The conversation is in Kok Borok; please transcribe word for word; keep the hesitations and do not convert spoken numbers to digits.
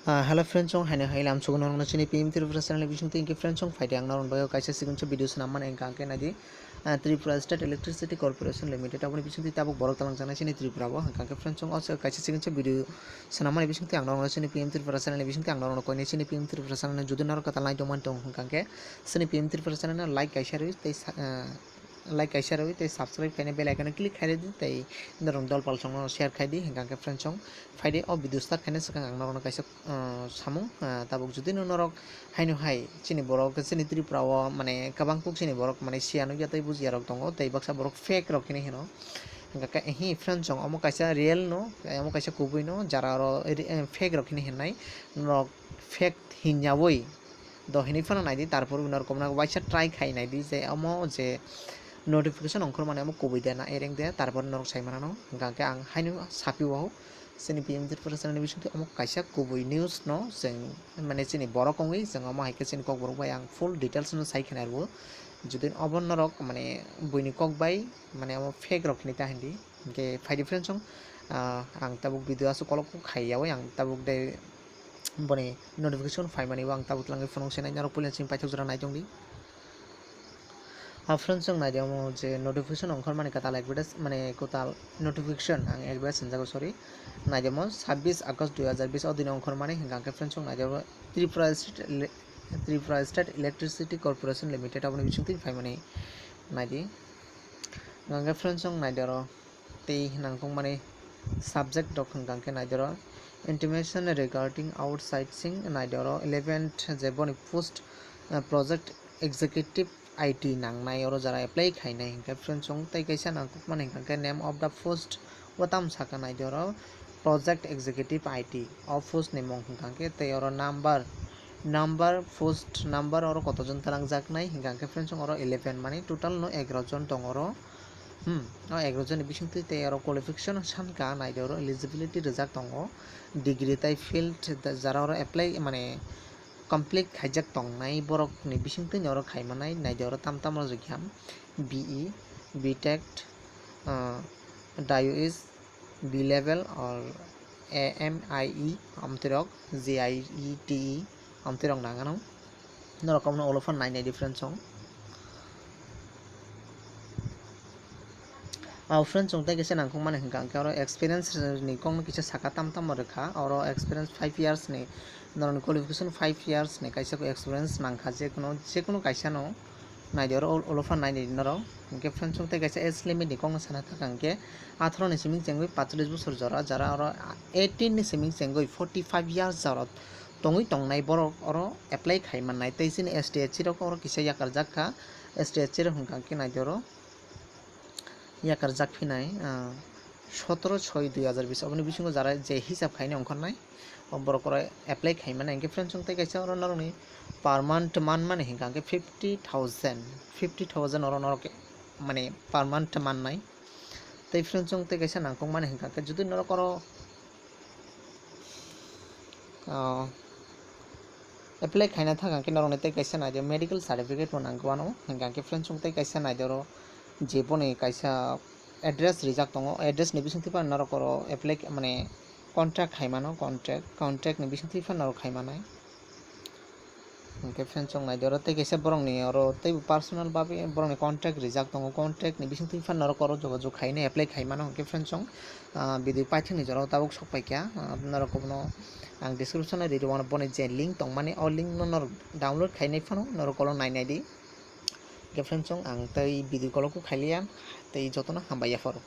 Ah, hello friends, chong haino hai lam sugo norokno chini P M Tripura channel ni bisingtwi. Hwnkhe friends, chong phaidi ang norokni bagwi kaisa sigon sa video swnam mani, hwnkha hwnkhe naidi, ah, Tripura State Electricity Corporation Limited, aboni bisingtwi tabuk borok talangjaknai chini Tripura o. Hwnkha hwnkhe friends, chong o kaisa sigon sa video swnam mani bisingtwi ang norokno chini P M Tripura channel ni bisingtwi ang norokno koinai chini P M Tripura channel ni jodi norok kwtal nai tongmani tong hwnkha hwnkhe chini P M Tripura channel no like kaisa rwi tei sa-, ah, like kaisa rwi tei subscribe khaina bell icon o click khai di tei norok dol pal songno share khai di. Hwnkha hwnkhe friends, chong phaidi o video start khaina swkang ang norokno kaisa, ah, samung, ah, tabuk jodi no norok haino hai chini borok chini Tripura o mane kwbang kuk chini borok mane siya nukya tei bujiya rok tongo tei baksa borok fake rok hinwi hino. Hwnkha khe hi friends, chong omo kaisa real no, omo kaisa kubui no, jara oro ri-, eh, fake rok hinwi hinnai, norok fake hinyawi do hinwi phano naidi, tarpor norok omo waisa try khai naidi je omo je notification ongkhor mani omo kubui de na ereng de, tarpor norok sai manano. Hwnkha khe ang haino sapi o chini P M Tripura channel ni bisingtwi omo kaisa kubui news no chwng mane chini borok wngwi chwng omo hai khe chini kokborok bai ang full details no sai khna rwo. Jodi obo norok mane buini kok bai mane omo fake rok hinwi ta hindi. Hwnkhe phaidi friends, chong, ah, ang tabuk video aswk kolok khai yawi ang tabuk de boni notification phaimani bo ang tabuk twlangwi phunuk sinai norok puila chini paithak jora nai tongdi. Ah, friends, chong naidi omo je notification ongkhor mani kwtal advertise mane kwtal notification ang advertise hinjago, sorry. Naidi omo sabbish August dui hajar bish o dino ongkhor mani, hwnkha hwnkhe friends, chong naidi omo Tripura State Ele-, Tripura State Electricity Corporation Limited aboni bisingtwi phaimani naidi. Hwnkha hwnkhe friends, chong naidi oro tei nangkukmani subject rok hwnkha hwnkhe naidi oro intimation regarding outsourcing naidi oro eleventh je boni post, uh, project executive I T nangnai oro jara apply khainai hwnkhe friends, chong tei kaisa nangkukmani hwnkha hwnkhe name of the post o tamo saka naidi oro project executive I T o post ni mung hwnkha hwnkhe tei oro number number post number oro koto jon twlangjaknai hwnkha hwnkhe friends, chong oro eleven mani total no egaroh jon tongo oro. Hmm, o egaroh joni bisingtwi tei oro qualification sankha naidi oro eligibility rijak tongo, degree tei field da-, jara oro apply mane complete khaijak tongnai borokni bisingtwi oro khaimanai naidi oro tam tam rwjakya B E, B Tech, ah, D I U S, B level or A M I E amtwirok, J I E T E amtwirok nangano. Norok omono ulo phano nai nai di friends, chong. Ah, friends, chong tei kaisa nangkukmani hwnkha hwnkhe oro experience ni kokno kisa saka tam tamo rwkha. Oro experience five years ni, norokni qualification five years ni kaisa experience nangkha, jekunu, jekunu kaisa no. Naidi oro ul-, ulo phano naidi norok. Hwnkhe friends, chong tei kaisa age limit ni kokno sana thaka hwnkhe atharo ni siming chengwi patcholish bosor jora, jara oro eighteen ni siming chengwi forty five years jora tongwi tongnai borok oro apply khai mannai. Tei chini S T S C rok oro kisa yakarjak kha, S T S C rok hwnkha hwnkhe naidi oro yakarjak phinai, ah, sotoro soi dui hajar bish, oboni bisingo jara je hisab khainai ongkhornai, o borok oro apply khaimani. Hwnkhe friends, chong tei kaisa oro norokni per month manmani hwnkha hwnkhe fifty thousand, fifty thousand oro norok mane per month mannai. Tei friends, chong tei kaisa nangkukmani hwnkha hwnkhe jodi norok oro ah, apply khaina thang hwnkhe norokni tei kaisa naidi medical certificate bo nangkukmano, hwnkha hwnkhe friends, chong tei kaisa naidi oro je boni kaisa address rijak tongo, address ni bisingtwi phano norok oro apply mane contact khaimano, contact, contact ni bisingtwi phano norok khaimanai. Hwnkhe friends, chong naidi oro tei kaisa borokni oro teibo personal bagwi borokni contact rijak tongo, contact ni bisingtwi phano norok oro jogajog khainai, apply khaimano. Hwnkhe friends, chong, ah, video paithakni jorao tabuk sok paikha, ah, norok bono ang description o rwi rwmano, boni je link tongmani o link no norok download khainai phano norok oro nainai di. Hwnkhe friends, chong ang tei video call o khailiya, tei jotono hambai yapharo.